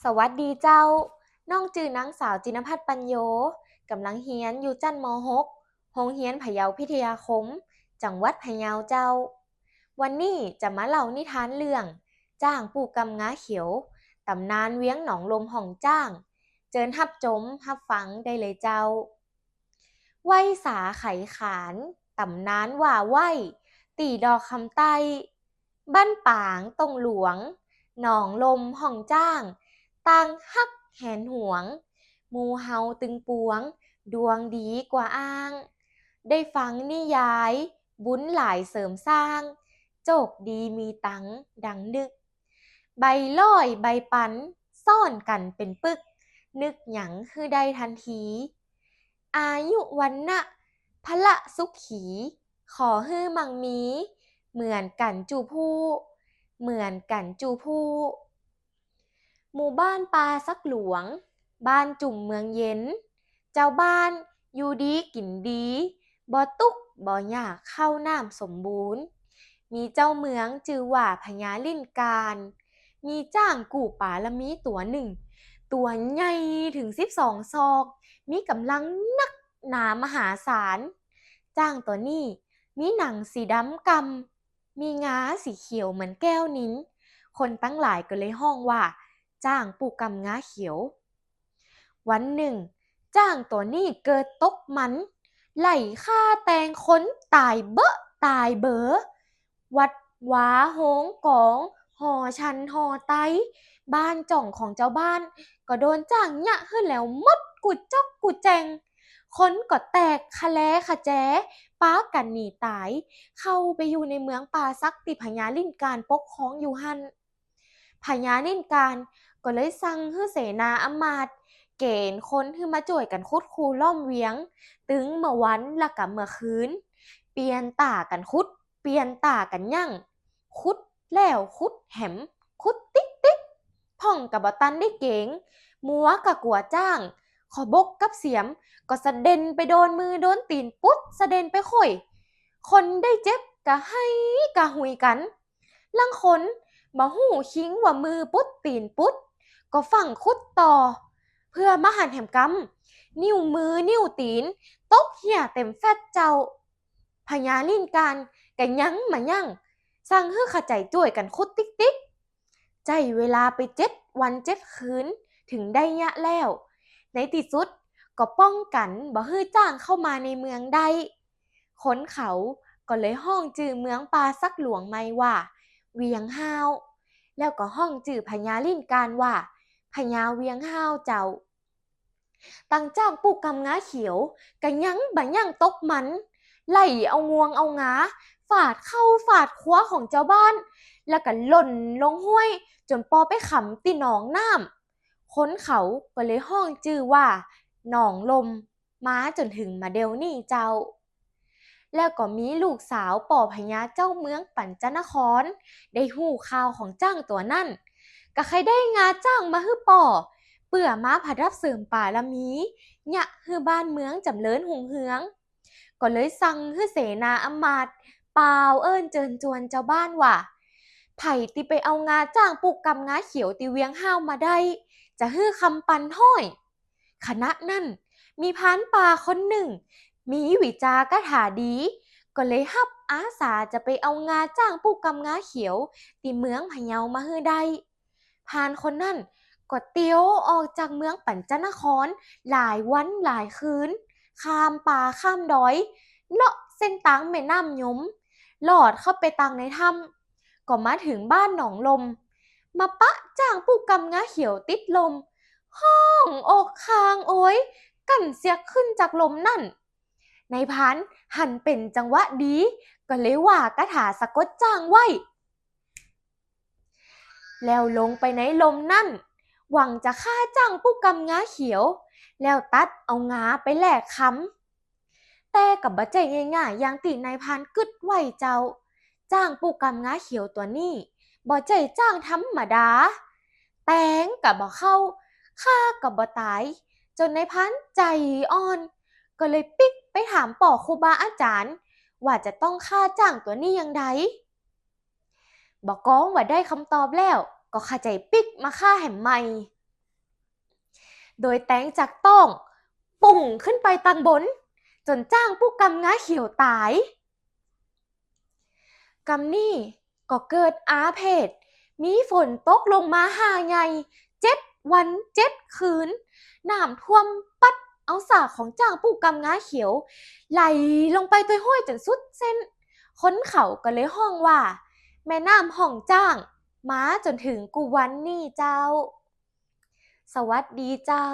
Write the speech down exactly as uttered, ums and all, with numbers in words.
สวัสดีเจ้า น้องจื้อนางสาวจินภัทร ปัญโญ ก่ำลังเฮียนอยู่จั้น ม.หก โฮงเฮียนพะเยาพิทยาคม จังหวัดพะเยาเจ้า วันนี้จะมาเล่านิทานเรื่อง จ๊างปู้กำงาเขียว ต๋ำนานเวียงหนองลมฮ่องจ๊าง เจิญฮับจมฮับฟังได้เลยเจ้า ไว้สาไขขาน ต๋ำนานว่าไว้ ตี้ดอกคำใต้ บ้านป๋างต้งหลวง หนองลมฮ่องจ๊าง ต่างฮักแหนหวง หมู่เฮาตึงปวง ดวงดีกว่าอ้าง ได้ฟังนิยาย บุญหลายเสริมสร้าง โจคดีมีตังค์ดังนึก ใบล้อยใบปัน ซ้อนกั๋นเป๋นปึก นึกหยังหื้อได้ทันที อายุวรรณะ พละสุขี ขอหื้อมั่งมี เหมือนกั๋นจู้ผู้ เหมือนกั๋นจู้ผู้ หมู่บ้านป่าสักหลวง บ้านจุ่มเมืองเย็น จาวบ้านอยู่ดีกิ๋นดี บ่ตุ๊กข์บ่ยาก ข้าวน้ำสมบูรณ์ มีเจ้าเมืองจื้อว่าพญาลิ่นก๋าน มีจ๊างกู้ปารมีตั๋วนึ่ง ตั๋วใหญ่เถิงสิบสองศอก มีก๋ำลังนักหนามหาศาล จ๊างตั๋วนี้มีหนังสีดำก่ำ มีงาสีเขียวเหมือนแก้วนิล คนตังหลายก็เลยฮ้องว่า จ๊างปู้กำงาเขียว วันนึ่ง จ๊างตั๋วนี้เกิดตกมัน ไล่ฆ่าแตงคนต๋ายเบอะต๋ายเบอ วัดวาโฮงก๋อง หอฉันหอไต บ้านจ่องของจาวบ้าน ก็โดนจ๊างเยียะหื้อแหลวหมดกู้จ๊อกกู้แจ่ง คนก็แตกคะแลคะแจ ปากั๋นหนีต๋าย เข้าไปอยู่ในเมืองป่าสักตี้พญาลิ่นก๋านปกครองอยู่หั้น พญาลิ่นก๋านก็เลยสั่งหื้อเสนาอำมาตย์ เก๋ณฑ์คนหื้อมาจ้วยกั๋นขุดคูล้อมเวียง ตึงเมื่อวันละก็เมื่อคืน เปลี่ยนต๋ากั๋นขุด เปลี่ยนต๋ากั๋นยั้ง ขุดแล้วขุดแหม ขุดติ๊กติ๊ก พ่องก็บ่ตันได้เก๋ง มัวก็กั๋วจ๊าง ขอบบกับเสียม ก็สะเด็นไปโดนมือโดนตี๋นปุ๊ด สะเด็นไปค่อย คนได้เจ็บก็ไห้ก็หุยกั๋น ลางคนบ่ฮู้คิงว่ามือปุ๊ดตี๋นปุ๊ด ก็ฟั่งขุดต่อ เปื้อบ่หันแหมกำ นิ้วมือนิ้วตี๋น ตกเหี่ยเต๋มแฟดเจ้า พญาลิ่นก๋านก็ยังบ่ยั้ง สั่งหื้อขะใจ๋จ้วยกั๋นขุดติ๊กติ๊ก ใจ๊เวลาไปเจ็ดวันเจ็ดคืน เถิงได้เยียะแล้ว ในตี้สุดก็ป้องกั๋นบ่หื้อจ๊างเข้ามาในเมืองได้ คนเขาก็เลยฮ้องจื้อเมืองป่าสักหลวงใหม่ว่า เวียงฮ้าว แล้วก็ฮ้องจื้อพญาลิ่นก๋านว่า พญาเวียงฮ้าวเจ้า ตังจ๊างปู้กำงาเขียวก็ยังบ่ยั้งตกมัน ไล่เอางวงเอางา ฟาดเข้าฟาดครัวของจาวบ้าน แล้วก็หล่นลงห้วย จ๋นปอไปขำตี้หนองน้ำ คนเขาก็เลยฮ้องจื้อว่า หนองลม มาจ๋นเถิงบ่าเดี่ยวนี้เจ้า แล้วก็มีลูกสาวป้อพญาเจ้าเมืองปัญจนคร ได้ฮู้ข่าวของจ๊างตั๋วนั้น ก็ใค่ได้งาจ๊างมาหื้อป้อ เปื้อมาผดับเสริมปารมี เยียะหื้อบ้านเมืองจ๋ำเริญฮุงเฮือง ก็เลยสั่งหื้อเสนาอำมาตย์ ป่าวเอิ้นเจิญจวนจาวบ้านว่า ใผตี้ไปเอางาจ๊างปู้กำงาเขียวตี้เวียงฮ้าวมาได้ จะหื้อคำปันฮ้อย ขณะนั้น มีพรานป่าคนนึ่ง มีวิจาคาถาดี ก็เลยฮับอาสาจะไปเอางาจ๊างปู้กำงาเขียว ตี้เมืองพะเยามาหื้อได้ พรานคนนั้นก็เตียวออกจากเมืองปัญจนคร หลายวันหลายคืน ข้ามป่าข้ามดอย เลาะเส้นตางแม่น้ำยม ลอดเข้าไปตังในถ้ำ ก็มาเถิงบ้านหนองลม มาปะจ๊างปู้กำงาเขียวติดลม ฮ้องอกคางโอย กั้นเสียงขึ้นจากลมนั้น นายพรานหันเป๋นจังหวะดี ก็เลยว่าคาถาสะกดจ๊างไว้ แล้วลงไปในลมนั้น หวังจะฆ่าจ๊างปู้กำงาเขียว แล้วตัดเอางาไปแลกคำ แต่ก็บ่ใจ้ง่ายๆ อย่างตี้นายพรานกึ๊ดไว้เจ้า จ๊างปู้กำงาเขียวตั๋วนี้ บ่ใจ้จ๊างธรรมดา แตงก็บ่เข้า ฆ่าก็บ่ต๋าย จ๋นนายพรานใจ๋อ่อน ก็เลยปิ๊กไปถามป้อครูบาอาจ๋ารย์ ว่าจะต้องฆ่าจ๊างตั๋วนี้อย่างใด บ่ากองว่าได้กำตอบแล้ว ก็ขะใจ๋ปิ๊กมาฆ่าแหมใหม่ โดยแตงจากต๊อง ปุ้งขึ้นไปตังบน จ๋นจ๊างปู๊กำงาเขียวต๋าย กำนี้ก็เกิดอาเพศ มีฝนตกลงมาห่าใหญ่ เจ็ดวันเจ็ดคืน น้ำท่วมปั๊ดเอาสร้าของจ๊างปู๊กำงาเขียว ไหลลงไปตวยห้วยจ๋นสุดเส้น คนเขาก็เลยฮ้องว่า แม่น้ำห้องจ๊าง มาจ๋นเถิงกู้วันนี้เจ้า สวัสดีเจ้า